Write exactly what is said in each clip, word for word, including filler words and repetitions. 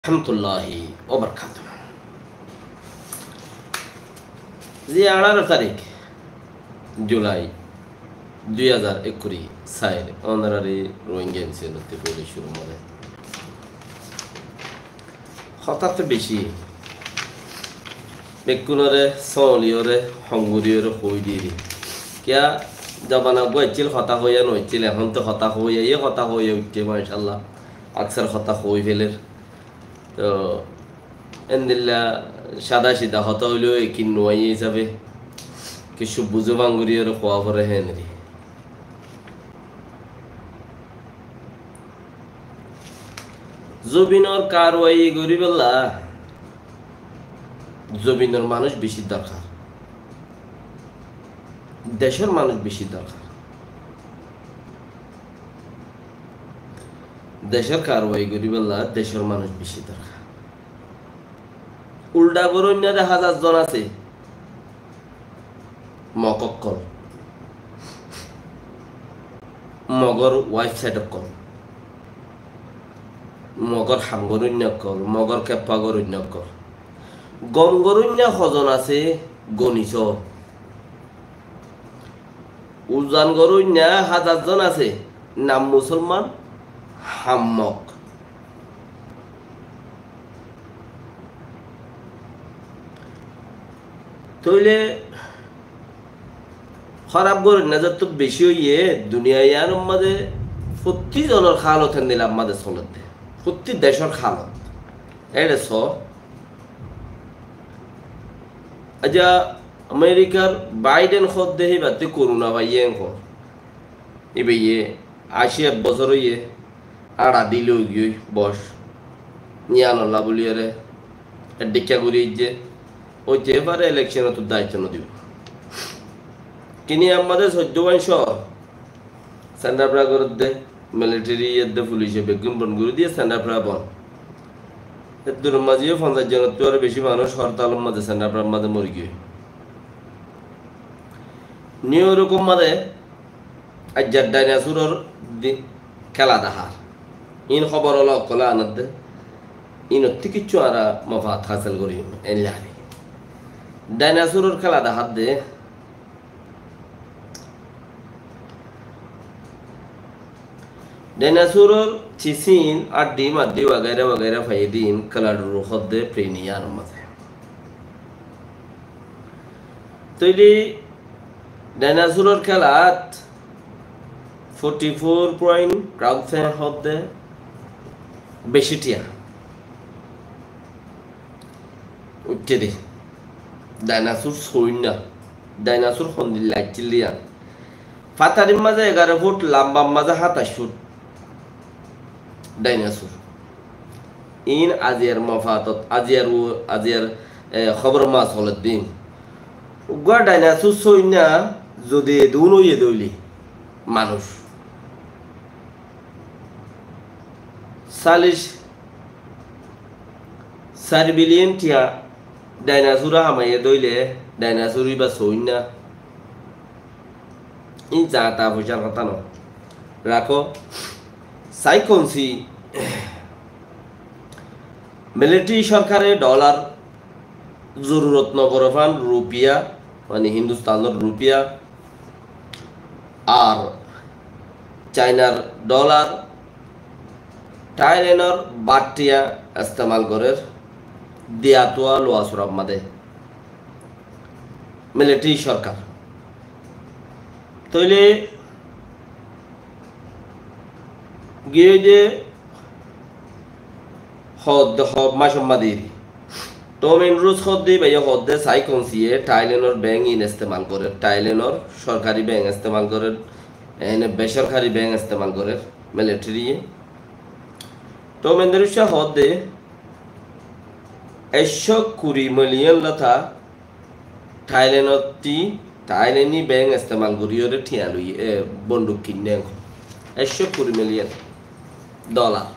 Rahmatulláhi wa barakátuhu. Zi añçáro tarík Julai dui házar ekkuri sair, ónorari Rohingya N C N ottú fúli cúru mazé. Hotá to beci, bekkúnore, sóoliyore, honguriyore hoói diri. Kiyá zobana uggúa accíl, hotá hoóiya no accíl, ehón to hotá hoóiya, yé hotá hoóiya uiththé, macállah. Aksar hotá hoói féler. Toh endilla sada sida hotá óileyo ekin no aiyé hísabe kessú buzó bangoriyore hoóa foré hénri. Zobinor karwai goríbolla zobinor manúic beci dorkar, decór manúic beci dorkar. Decór karwai goríbolla decór manúic beci dorkar. Uldha goróinna de házar zon asé, Mog ókkol, Mogor website ókkol, Mogor ham goróinna ókkol, Mogor keppa goróinna ókkol. Gom goróinna hozon asé, goni só. Uzan goróinna házar zon asé, nam musolman, ham Mog. Tóile hóraf goróinna zotto beci óiye, duniya yíanor mazé fottí zonor hálot héndilla mazé solédde. Fottí decór hálot. Éçe só. Aijja Amerikar Biden hoódde híbattú korona faiyé en hoó. Íbaye ací ek bosór óiye, añçadí loi giyói boc. Yíanolla bóliyore eddikká gorí aijjé. Óite fare elekcónottú daitto no dibo. Kini ammá de soiddó wain cóor Sendapra gorédde, militeri edde, fulice beggún bon gorí diye, Sendapra bon. Eddur mazé yó fonzaic zonottú aró beci manúic hortalor mazé Sendaprár mazé mori giyói. New Yorkor mazé aijjar dainasuror di-, kéla dahár. Ín hóbor ola ókkole anedde. Ínottú kiccú añára mofaat hásil gorim, eilla. Dainasuror kéla dahár de. Dainasuror cisín, addí, maddí, wagaira wagaira faiyé de ín, keladuru hoódde preni yíanor mazé. Tóile dainasuror kélat forty four point crowd fan hoódde beci thiañ. Uiththé de. Dainasur sóinna. Dainasur hondilla aiccíl de yían. Fatarir mazé egaro fut, lambar mazé hátais fut. Dainasur. Ín aziyar mofaatot, aziyar u-, aziyar, e, hóbor mazé solédde ín. Uggúa dainasur sóinna zodi edún óiye de óile manúic. Salic, sair biliyon thiañ dainasure hamaiyé de óile, dainasur íba sóinna. Ín zañta foicár hotá no. Rakó, saikon si, militeri sorkare dholar zorurot no goré fán, rupiya, mani Hindustanor rupiya, ar Cainar dholar, Thailenor bat thiañ estemal gorér, diya tuwa luwa sura mazé. Militeri sorkar. Tóile giyé de hoódde hoó macót mazé eri. Tom Endrus hoódde, íbaye hoódde saikon siye Thailenor bank ín estemal gorér, Thailenor sorkari bank estemal gorér, ene besorkari bank estemal gorér, militeri ye. Tom Endrus hoódde ekcó kuri miliyon lota Thailendottí, Thaileni bank estemal goríyore thiañ loi, e, bonduk kinné. Ekcó kuri miliyon dholar.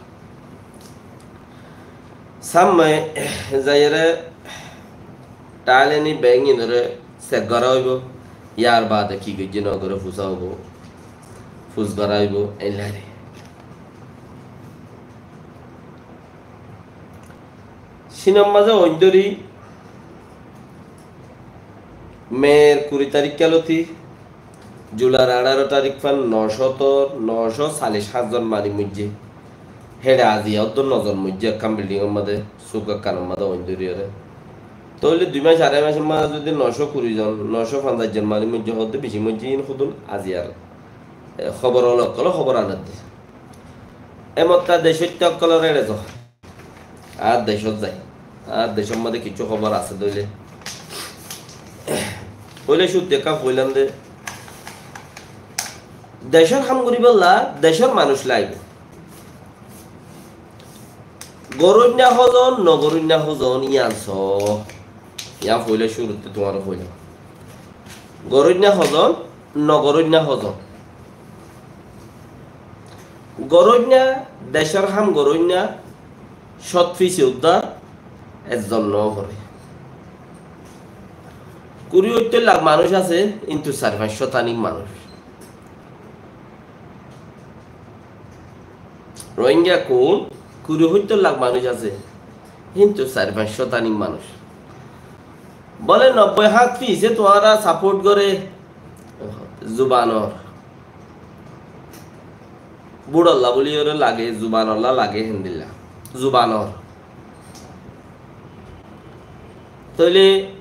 Sammé zaiyóre Thaileni bank inore sek gorá óibo, yar baade ki goijjé no goré fusá óibo, fus gorá óibo, eilla re. Cínor mazé oindóri Meir kuri tarík ká lóti Jular añçáro tarík fán nocó tor, nocó salic háñt zon mari moijjé. Héçe aziya óddur nozor moijjé ekkán bildingor mazé, suk ekkánor mazé oindóri óre. Tóile dui mac, arai macór mazé zodi nocó kuri zon, nocó fonzaic zon mari moijjé, hoódde beci moijjé, iín hodún aziyar, e, hóbor ókkol, hóbor aner de. E motta decóitta ókkolor éçe zo. Añár decót zai. Añár decór mazé kessú hóbor asé dóile. Óile cúrute ekká hoilam de, decór ham goríbolla decór manúic laibo. Goróinna hozon, nogoróinna hozon, yían soó. Yían foila cúrute tuáñre hoilam. Goróinna hozon, nogoróinna hozon. Goróinna, decór ham goróinna, cót fisé uddá ezzon no goré. Kuri óittor lak manúic asé, kintu sair fañs cót aník manúic. Rohingya kún kuri óittor lak manúic asé, kintu sair fañs cót aník manúic. Bóle nobboi háñt fisé tuáñra saport goré zubanor. Búçolla bóli óre lage, zubanolla lage héndilla. Zubanor. Tóile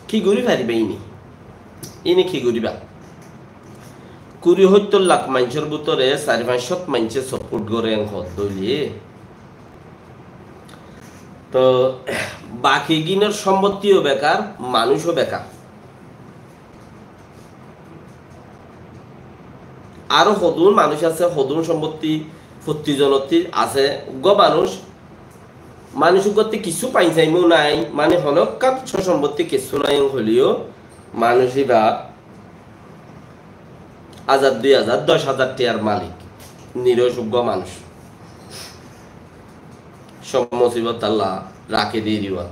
ki gorí faribá íine? Íine ki goríba? Kuri óittor lak maincór bútore sair fañs cót maincé saport goré en hoódde óile. Toh, baki gínor sombottiyó bekar, manúicó bekar. Aró hodún manúic asé, hodún sombotti fottí zonottí asé, uggúa manúic, manúic uggúattí kissú fain saimó nái, mane honókkán só sombotti kissú nái hoileyó, manúic íba házar, dui házar, doc házar tiañr malik, niros uggúa manúic. Só musibot Allah raké de iriwa.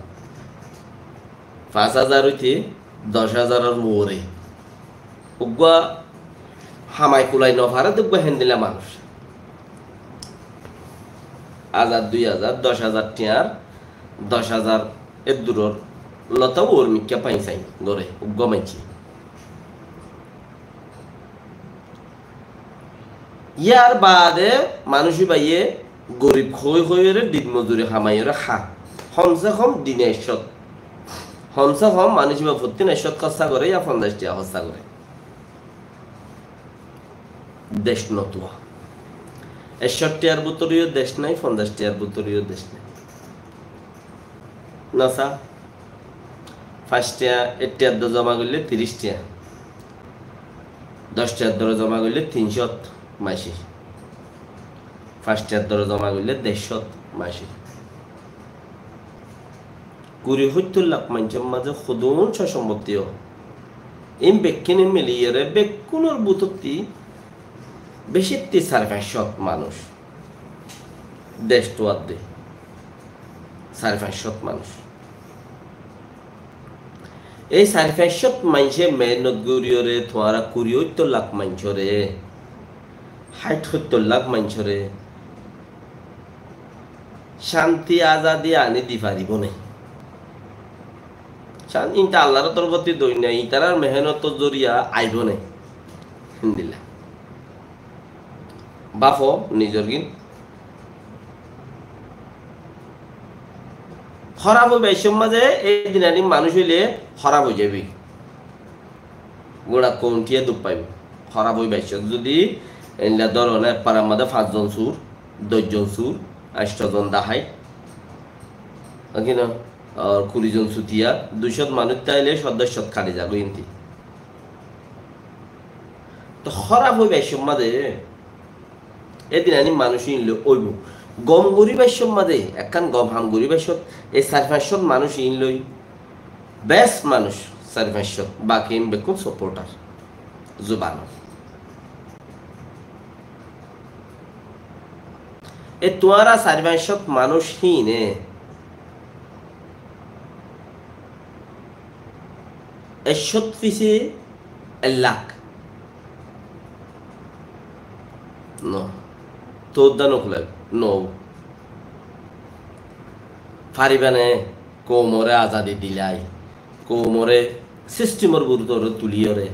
Fañs házar óite doc házaror uore. Uggúa hamai kulai nofaré de uggúa héndilla manúic. Házar, dui házar, doc házar tiañr, doc házar edduror lotá uor mikká fain sain goré uggúa maincé. Yar baade manúic íbaye gorib hoi hoiyóre din mozuri hamaiyóre há. Homse hom dine ek cót. Homse hom manúic íba fottí ek cót hóssa goré ya fonzaic tiañ hóssa goré. Dec notuwa. Ek cót tiañr bútoreyó dec nái, fonzaic tiañr bútoreyó dec nái. Nasa, fañs tiañ, ek tiañ dóre zoma goille tiríc tiañ. Doc tiañ dóre zoma goille tin cót maicé. Fañs tiañ dóre zoma goille dec cót maicé. Kuri óittor lak maincór mazé hodún só sombottiyó. Ín bekkúne miliyóre bekkúnor bútottí becittí sair fañs cót manúic. Dec tuwar de sair fañs cót manúic. Ei sair fañs cót maincé mehénnot goríyore tuáñra kuri óittor lak maincóre, háit óittor lak maincóre cánti azadi aní di faribó né? Cán-, ínta Allar torfótti dóinna, ítarar mehénnotor zoriya aibó né? Héndilla. Báfo nizor gín. Hóraf ói baiccór mazé ei dinani manúic óile hóraf ói zaibói. Gura koum thiya duk faibo. Hóraf ói baiccót zodi eilla dóro na, ek farar mazé fañs zon sur, doc zon sur, ancto zon dahait, ói ki no? Ar kuri zon sutiya, dui cót manúic táile cót doc cót kati zagói ínti. Toh hóraf ói baiccór mazé e dinani manúic ín loi óibo. Gom gorí baiccót mazé, ekkán gom ham gorí baiccót, e sair fañs cót manúic ín loi, bes manúic sair fañs cót, baki ín bekkún supporter, zubanor. E tuáñra sair fañs cót manúic híine, ek cót fisé ek lak. No. Tódda no kulai. No. Faribá né, koumoré azadi dilai, koumoré sistimor bútore tuliyóre.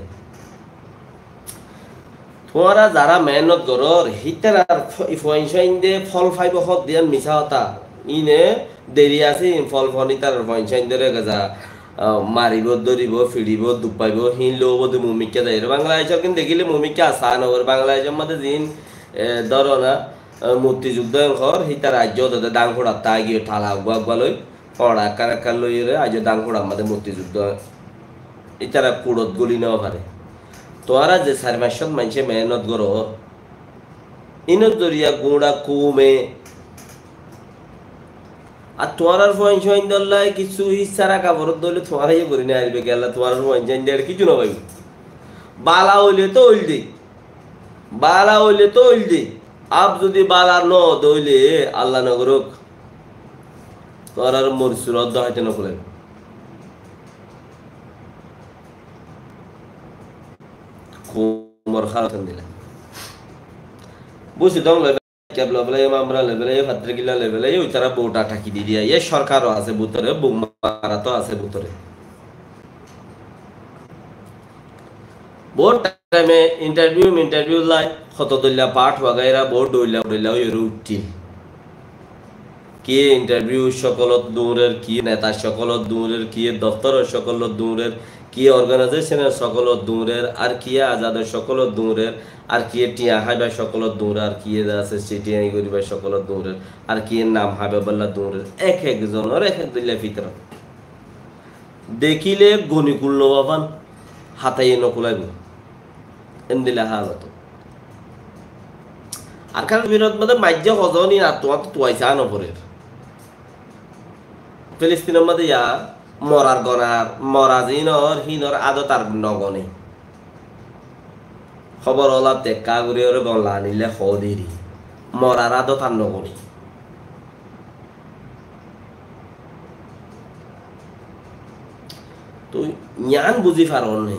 Tuáñra zará meénnot gorór, hítarar fo-, fuain suainde fol faibó hoódde yían misá hotá. Íine deri asé, íin fol fon, hítarar fuain suaindoré gaza, ah, maribó, dóribó, fiçibó, duppaibó, híin loóbou de mumikká zaiyóre. Bangladecór gín dekíle mumikká asá nogor, Bangladecór mazé ziín, eh, dóro na, ah, muktizuddo enkor, hítara aijjó de dán kuçattá giyói tala uggúa uggúa loi. Foñça ekkán ekkán loiyóre aijjó dán kuçar mazé muktizuddo. Ítara kuçot guli no fare. Tuáñra ze sair fañs cót maincé meénnot gorór, ínor zoriya guñça koume. Ar tuáñrar fuain suaindolla kissú hissá raka foredde óile tuáñra yó gorí no faribá, kiyólla tuáñrar fuain suainde kissú no faibó. Bala óile to óilde. Bala óile to óilde. Ab zodi bala no de óile, Allah no gorók, tuáñrar morisur oddo háite no fulaibó. Koumor hálot endilla. Busidong loi, kebla loi, Mamra loi, Fattirkilla loi, ítara bou thaki di diya. E sorkar o asé bútore, bou marat o asé bútore. Bóut thaime intarviu, intarviu loi, hoto dóilla part wagaira, bóut dóilla dóilla óiyore uiththíl. Kiyé intarviu cókolot duñrer, kiyé neta cókolot duñrer, kiyé doftor cókolot duñrer, kiyé organaizecon cókolot duñrer, ar kiyé azad cókolot duñrer, ar kiyé thiañ háiba cókolot duñrer, ar kiyé de asé thiañ goríba cókolot duñrer, ar kiyé nam háiba bolla duñrer. Ek ek zonor ek ek dóilla fitorot. Dekíle goni kul no fán, hataye no kulaibó. Endilla hálot. Arkan Kobirot mazé maijjé hozon ín ar tuáñttu tuaisá no forer. Filistinor mazé ya morar gonar, mora zinor, hínor adot ar no gone. Hóbor ola tekka gorí ore gon lanile hoó deri. Morar adot ar no gone. Tui yián buzi faron né?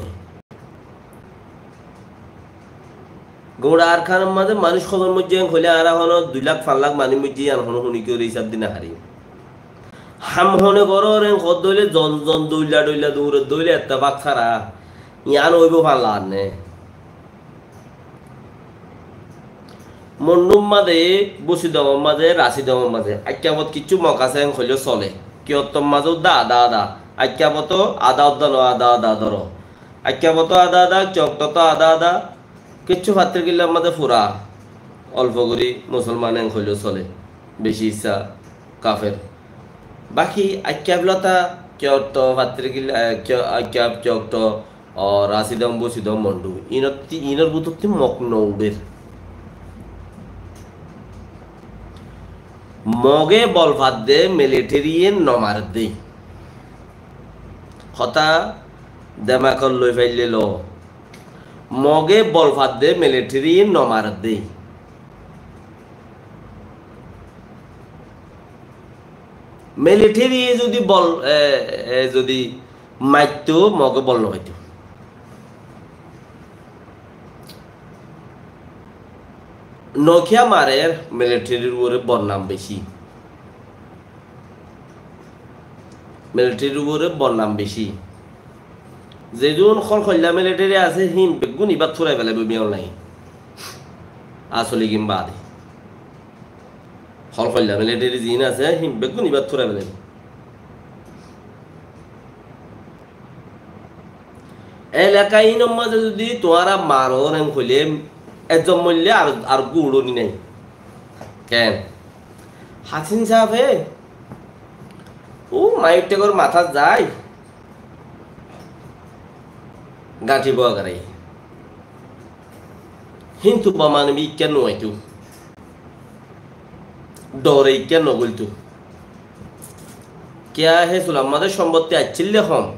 Gura Arkanor mazé manúic hozon moijjé yián hoilé añára hono dui lak fañs lak manúic moijjé yián hono huni kiyóre hísab di no farim. Ham hone gorór en hoódde óile zon zon dóilla dóilla duñrer dóilla ettefak sára yián óibo fán lage né? Mondhúr mazé, Busidongor mazé, Rasidongor mazé, Aikkabot kiccú Mog asé en hoilé sole. Kiyottor mazé udda ada ada. Aikkabot o ada udda no, ada ada dóro. Aikkabot o ada ada, Kiyottot o ada ada. Kiccú Fattirkillar mazé fura olfo gorí Musolman en hoilé sole. Beci issá kafer. Baki Aikkab lota, Kiyotto, Fattirkilla, eh, Kiyo-, Aikkab, Kiyotto, o, Rasidong, Busidong, Mondhu. Inotti, inor bútotti Mog no uçér. Moge bol fadde, militariye no maredde. Hotá demakot loi faille lo. Moge bol fadde, militariye no maredde. Militariye zodi bol, e, e, zodi maitto, Moge bol no faitto. Nokiya marer militarir uore bodnam beci. Militarir uore bodnam beci. Zedún hol hoilla militari asé, hín beggún ibat furai felaibo biyon lai. Asoli gin bade. Hol hoilla militari zin asé, hín beggún ibat furai felaibo. Elaka inor mazé zodi tuáñra maro en hoile, ezon moille ar, ar guroni nai. Ken? Hasin sabe, o maiyottegor matát zai, gañthi boa garai. Hintu bamane bi ikká no aito. Dore ikká no goilto. Kiya he sular mazé sombotti accíl de hom.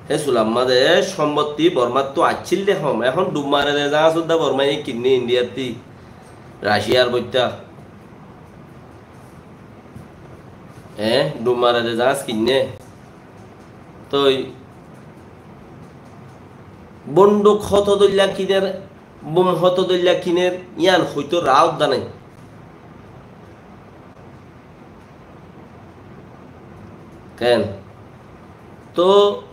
He sular mazé sombotti Bormattu accíl de hom. Ehón dub mare de zañs udda Bormaye kinne Indiyattí, Raciyar boitta. E, dub mare de zañs kinne. Toi bonduk hoto dóilla kiner, bom hoto dóilla kiner, yián hoito ra udda nai. Ken? Toóu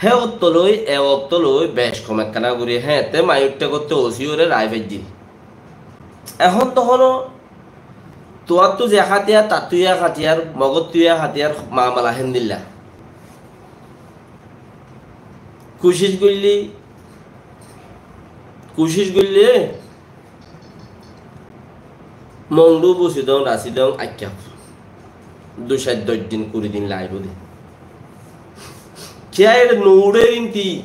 hé ottó loi, e ottó loi, bec kom ekkána gorí, hé, te maiyuttá gottó osí ore rai faijjí. Ehón tohón tuáñttú ze hátiyar, tattú yá hátiyar, mogottú yá hátiyar, mamala héndilla. Kucíc goillé, kucíc goillé, Mongdu busi dong, rasi dong, aikká. Dui sair doc din, kuri din laibo de. Kiyá ere no uçer inti.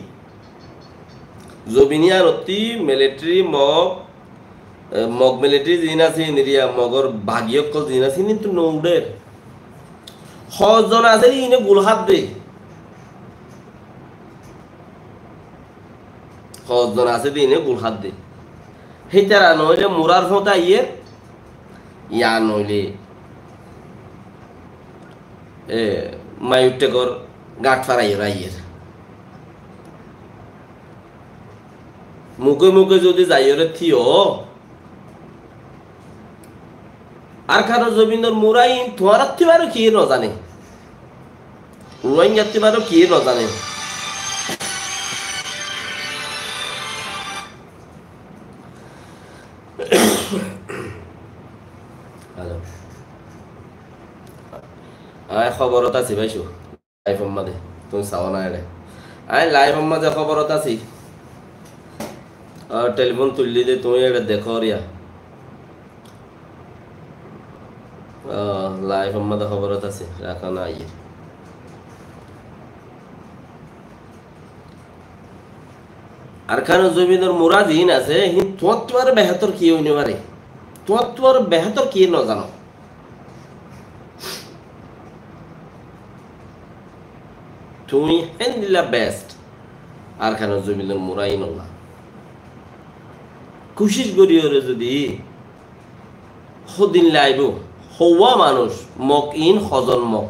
Zobin yanotti military Mog, eh, Mog military zin asé, iniriya Mogor bagi okkol zin asé, intu no uçer. Hozzon asé, ine gul hat de. Hozzon asé de ine gul hat de. Hítara noóile murar fóta aiyér, ya noóile, e, maiyuttekor gat faraiyóre aiyér. Muke muke zodi zaiyóre tíyo, Arkanor zobinor mura in tuáñrattú baró kiyé no zane. Ruáingattú baró kiyé no zane. Hello. Añí hóborot así, báicu. Live or mazé, tuñí saó na ere. Añí live or mazé hóborot así. Ar telefon tuillí de tuñí ere dekó riya. Ah, live or mazé hóborot así, raká nai. Arkanor zobinor mura zin asé, hín tuáñttú ar behétor ki ói no fare? Tuáñttú ar behétor ki no zano? Tuñí héndilla best, Arkanor zobinor mura inolla. Kucíc goríyore zodi hodin laibo, houwa manúic, Mok in hozon Mok.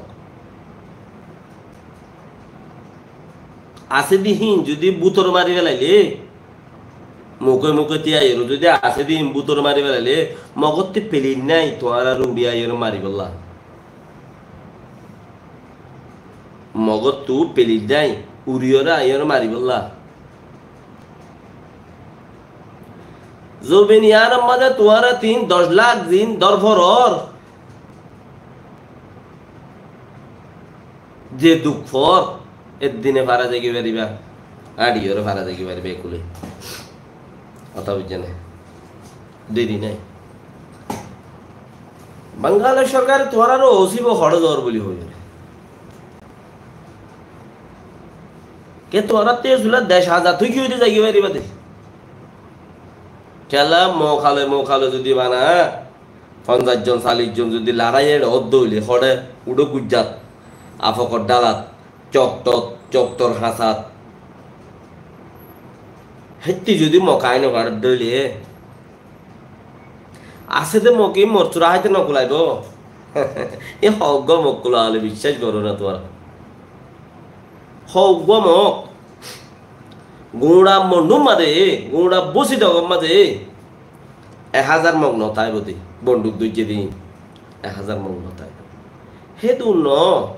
Asé de hín zodi bútor mari felaile, muke muke tíyaiyóre zodi asé de hín bútor mari felaile, Mogottú pelin nai tuáñrare uri aiyóre maribolla. Mogottú pelin nai uriyóre aiyóre maribolla. Zobin iyanor mazé tuáñra tin doc lak zin dór foror. Ze duk for, eddine fara zai fariba, añçiyóre fara zai fariba ekule. Hotá buijjó né? Deri nai. Bangladec sorkare tuáñrare osíbo hoçé zor buli hoiyóre. Ke tuáñrattú e sula dec azad ói ki ói zai fariba de? Kiyólla Mok ale, Mok ale zodi bana, fonzaic zon, sallic zon zodi lorai ere ódde óile, hoçé uçó gujjat, afokor dhalat, coktot, coktor hañsat. Hétti zodi Mok ai no faredde óile, asé de Mok in morcura háite no kulaibo. E hoggúa Mok kula óile biccác goró na tuáñra. Hoggúa Mok. Guñça Mondur mazé, guñça Busidongor mazé, ek házar Mok no táibo de, bonduk dóijje de, ek házar Mok no táibo. Hédun no.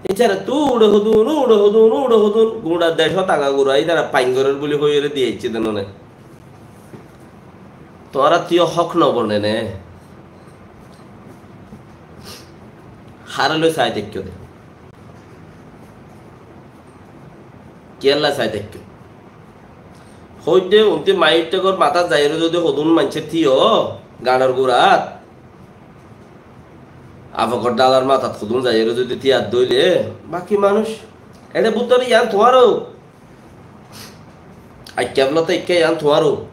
Ítarattú uçe hodún, uçe hodún, uçe hodún, guñça decót aga gura, ítara fain gorér buli hoiyóre di aiccé de none. Tuáñrattú hók no bone né. Háre loi sai táikko de. Kiyólla sai táikko? Hoidde unti maiyuttakor matát zaiyóre zodi hodún maincé tíyo, gañçor gurat, afokor dhalar matát hodún zaiyóre zodi tíyadde óile, baki manúic, ere bútore yián tuáñrou. Aikká bóla to ikká yián tuáñrou.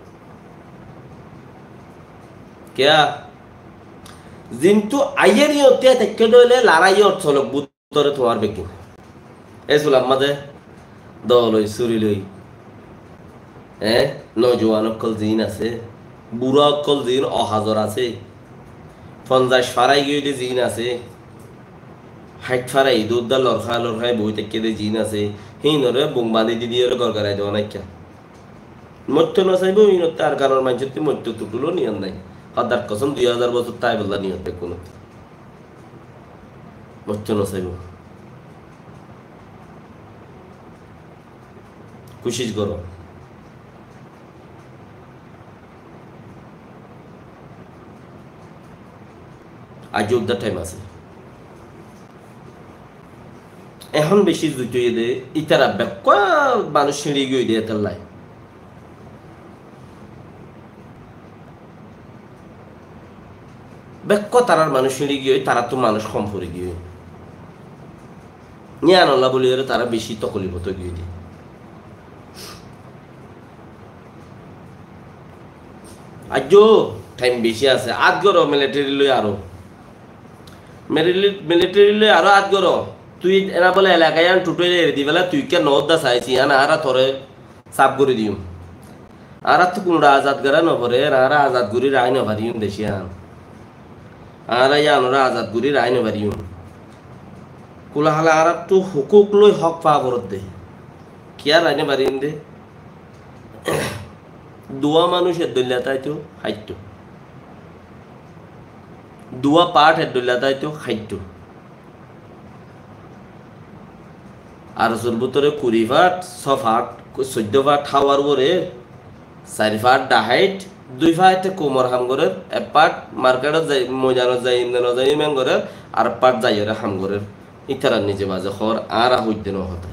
Kiyá? Zintu aiyér yót tíya táikko de óile lorai yót solok bút tore tuáñr beggín. E sular mazé dóu loi, suri loi, e, nojuwan ókkol ziín asé, burá ókkol ziín ohazor asé, fonzaic farai giyói de ziín asé, háit farai idúdda lorhái lorhái boói táikke de ziín asé, híinoré bum bañdí di diyóre gorgorai dewá naikká. Moitto nosaibóu, híinottú Arkanor maincóttu moitto tutuló niyot nái. Hódar kosóm, dui házar bosór táibolla niyot bekkúnottú. Moittó no saibó. Kucíc goró. Aijjó uddá thaim asé. Ehón beci zuit óiye dé, ítara bekkúa manúic síñçi giyói dé étalla. Bekkúa tarár manúic síñçi giyói, taráttu manúic hom fori giyói. Yíanolla bóliyoré tará beci tokolifot ói giyói dé. Aijjó thaim beci asé, át goró militeri loi aró. Militeri, militeri loi aró át goró. Tui ena bóle elaka yían tutói eri di félai, tui kiyá no uddá saisí, yían añára toré saf gorí diyum. Añárattú kuñça azad gorá no foré, añára azad gorí raái no fariyum dec yían. Añára yíanoré azad gorí raái no fariyum. Kulahala añárattú hukuk loi hók faa foredde. Kiyá raái no fariyum dé? Duwá manúic ek dóilla táito háitto. Duwá path ek dóilla táito háitto. Ar asol bútore kuri fath, só fath, soiddó fath háwar uore, sair fath dhaháit, dui fath ekku umor ham gorer, ek fath marketot zai, moidanot zai, imdanot zai iman gorer, ar fath zaiyore ham gorer. Ítarar nize baze hór, añára hoidde no hotá.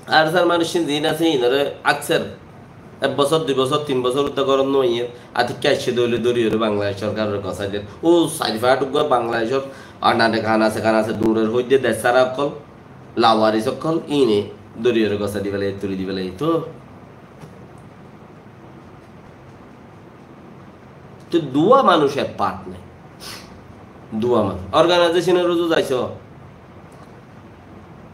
Ar sar manúic ín ziín asé, ínore akser ek bosór, dui bosór, tin bosór uddá górot no aiyér, atikká aiccé dé óile dóriyore Bangladec sorkarore gosái der. Ó sair fath uggúa Bangladecor anare kan asé, kan asé, duñrer hoidde dec sára ókkol, lawaris ókkol, íne dóriyore gosái di félaiye, tuli di félaiye. Tó Te duwa manúic ek part nai. Duwa manúic. Organization or uzu zaiso.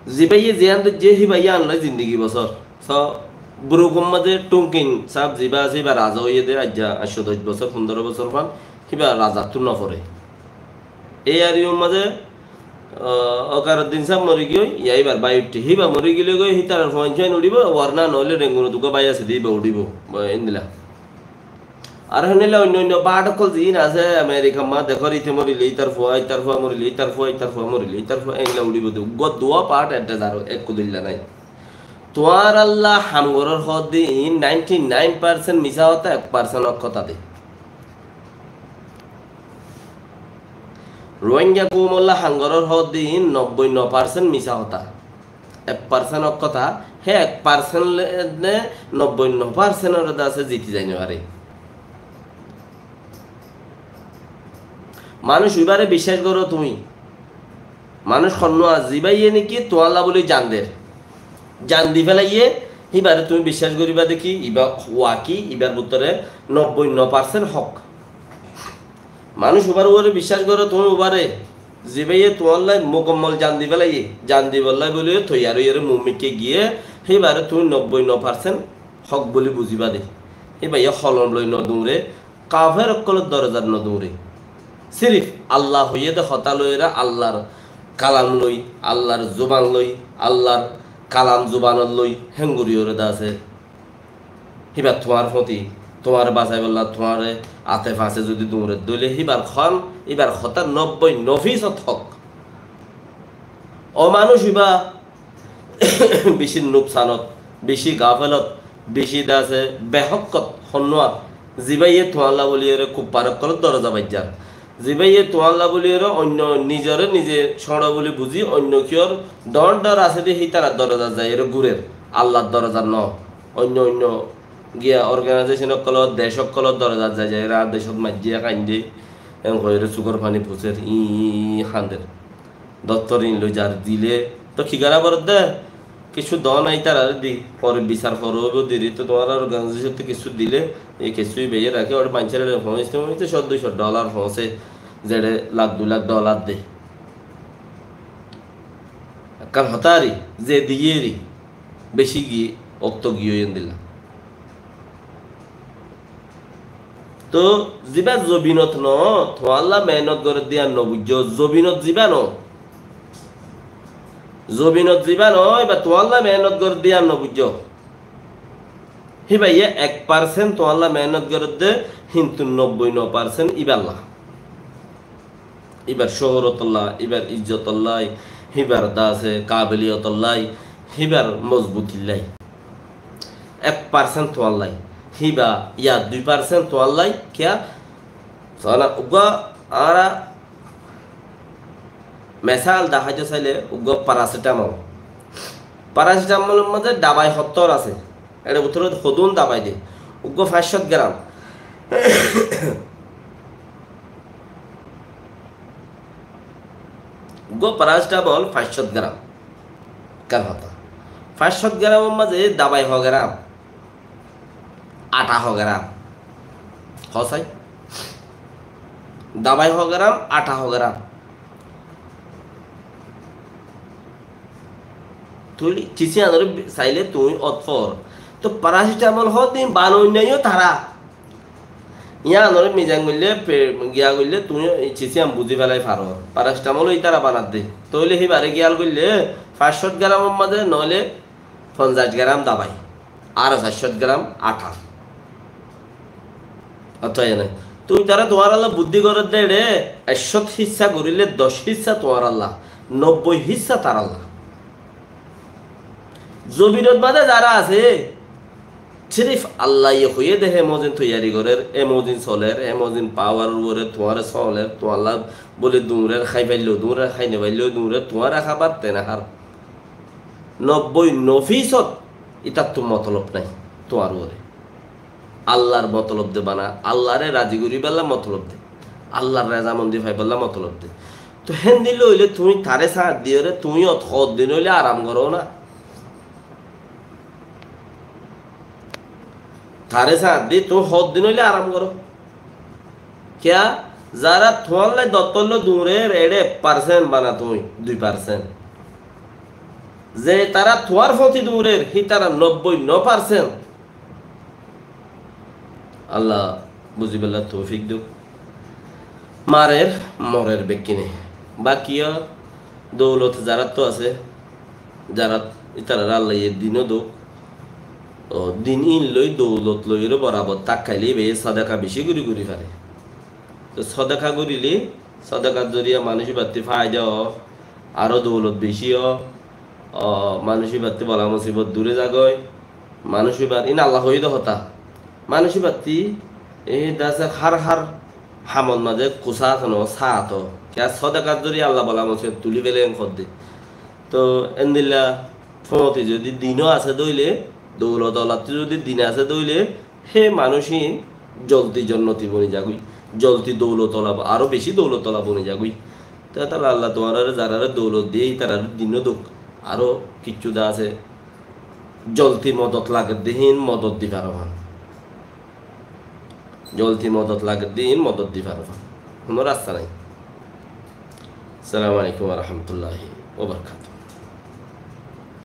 Zibáye ziyán dóijje híba yían loi zindigi bosór. So, group or mazé Tungkin sáb zibá asé, híba raza óiye dé, aijja añctó doc bosór, fundoro bosór fán, híba razattú no fore. Ei area r mazé, ah, Okaruddin sáb mori giyói, ya híbar bái uiththé. Híba mori gilé goi, hítarar fuain suain uçíbo, warna noóile Rengun ot uggúa bái asé dé, híba uçíbo. Ba endilla. Ar héndilla oinno oinno baáth ókkol ziín asé, Amerika ma dekór íte morilé ítar fua, ítar fua morilé ítar fua, ítar fua morilé ítar fua, endilla uçíbo de. Uggúa duwa part address ar ekku dilla nai. Tuáñralla ham gorór hoódde iín ninety nine percent misá hotá, ek percent hók hotá de. Rohingya koumolla ham gorór hoódde iín nobboi no percent misá hotá. Ek percent hók hotá, hé ek percent le-, ne nobboi no percent ore de asé ziti zai no fare. Manúic ibáre biccác goró tuñí. Manúic honnúa zibáye niki tuáñlla buli zan der. Zan di félaiye, híbare tuñí biccác goríba de ki, ibá waki, ibár bútore nobboi no percent hók. Manúic ubar uore biccác goró tuñí ubare, zibáye tuáñlla mukammol zan di félaiye, zan dibolla buli toiyar óiyore muúmikká giyé, híbare tuñí nobboi no percent hók buli buzíba de. Híbaye holom loi no duñre, kafer ókkolor dorozat no duñre. Sirif Allah hoiyé de hotá loiyore, Allar kalam loi, Allar zuban loi, Allar kalam zubanot loi, héngori óre de asé. Híba tuáñr fóti, tuáñre basaibólla, tuáñre ate fase zudi duñre dóile, híbar hon, híbar hotá nobboi no fisot hók. Ó manúic ibá bicí nuksanot, bicí gafelot, bicí de asé behókkot honnúa, zibáye tuáñlla bóli ere kuppar ókkolor doroza baijjar. Zibáye tuáñlla bóli ere oinno nizore nize cóñço bóli buzí, oinno kiyór dhoóñr dhoóñr asé de hítarar dorozat zai ere gúrer. Allar dorozat no. Oinno oinno giya organization ókkolor, dec ókkolor dorozat zai zai ere ar decot maijjé kaindé, en hoiyóre sukor faní fusér, ií, ií, ií hander. Dottor in loi zar dile, to ki gora foredde? Kessú doo nai tarare di, fore bisar fore óibo deri, to tuáñrar organization to kessú dile, e kessú ibáye raké, ore maincóre fóñsite fóñsite cót duicót dollar fóñse, zeçe lak dui lak dollar de. Ekkán hotá ari, ze diyeri, beci gi, okto giyói endilla. To zibá zobinot no, tuáñlla mehenot gorer de yián no buijjó, zobinot zibá no. Zobinot zibá no, ibá tuáñlla mehenot gorer de yián no buijjó. Híbaye ek percent tuáñlla mehenot gorer de, hintu nobboi no percent ibálla. Íbar cóhorotollá, íbar izzotollá, híbar dase kabiliyotollá, híbar mozbutillá. Ek parsent tuáñllá, híba ya dui parsent tuáñllá, kiyá? Sóna, uggúa añára mesal deháito sailé, uggúa paracetamol. Paracetamolor mazé dabai hottór asé. Ére bútore hodún dabai de. Uggúa fañs cót gram. Uggúa paracetamol fañs cót gram. Kén hotá? Fañs cót gramor mazé dabai ho gram, aṭa ho gram. Hó sai? Dabai ho gram, aṭa ho gram. Tuáñllá cisíyanóre sailé tuñí ótfor. Tóu paracetamol hoódde banoinná yó tará. Yíanoré mizan goillé, pe-, giya goillé, tuñí cisíyan buzí félai faró. Paracetamol ítara banadde. Tóile híbaré giyal goillé, fañs cót gramor mazé noóile fonzaic gram dabai, ar sair cót gram aṭa. Ótoi ene. Tuñí tará tuáñrallá buddí gorédde eçé, ek cót híssa goríle doc híssa tuáñrallá, nobboi híssa tarállá. Zobinot mazé zará asé, sirif Allaye hoiyé dé, hé mozin toiyari gorér, hé mozin solér, hé mozin pawaror uore tuáñre solér, tuáñlla bóli duñrér, hái faillé duñrér, hái nofaillé duñrér, tuáñre hábar te nahár. Nobboi no fisót ítattu motolob nái tuáñr uore. Allar motolob de bana, Allaré razi goríballa motolob de, Allar rezamondi faiballa motolob de. Tóu héndilla óile tuñí taré sáñt diyóre tuñí ót hoddin óile aram goró na. Taré sáñt di tuñí hoddin óile aram goró. Kiyá? Zará tuáñlla dottólla duñrér, eçé ek parsent bana tuñí dui parsent. Ze tará tuáñr fóti duñrér, hítara nobboi no parsent. Alla buzibálla toufik douk. Marer, morer bekkíne. Baki yó doulot zaráttu asé, zarát ítararé Allaye dinó douk. Ó, din ín loi, doulot loiyóre borabor tákkailé íbaye sodaka beci gorí gorí fare. Tóu sodaka goríle, sodakar zoriya manúic íbattí faida ó, aró doulot beci ó, ó, manúic íbattí bola musibot dure zagói, manúic íbar, ín Alla hoiyé dé hotá. Manúic íbattí, e, dase hár hár hamot mazé kusá asé no, sáato. Kiyá sodakar zoriya Alla bola musibot tulí félé en hoddé. Tóu endilla fóti zodi dinó asé dóile, doulot olattú zodi din asé dóile, hé manúic ín zoldi zonnoti boni zagói, zoldi doulot ola, aró beci doulot ola boni zagói. Tóu tálla Alla tuáñraré zararé doulot diyé, ítararé dinó douk, aró kiccú de asé, zoldi modot lagedde hín modot di faro fán. Zoldi modot lagedde hín modot di faro fán. Hono rasta nái. Assalamu alaikum wa rahmatullahi wa barakatuhu.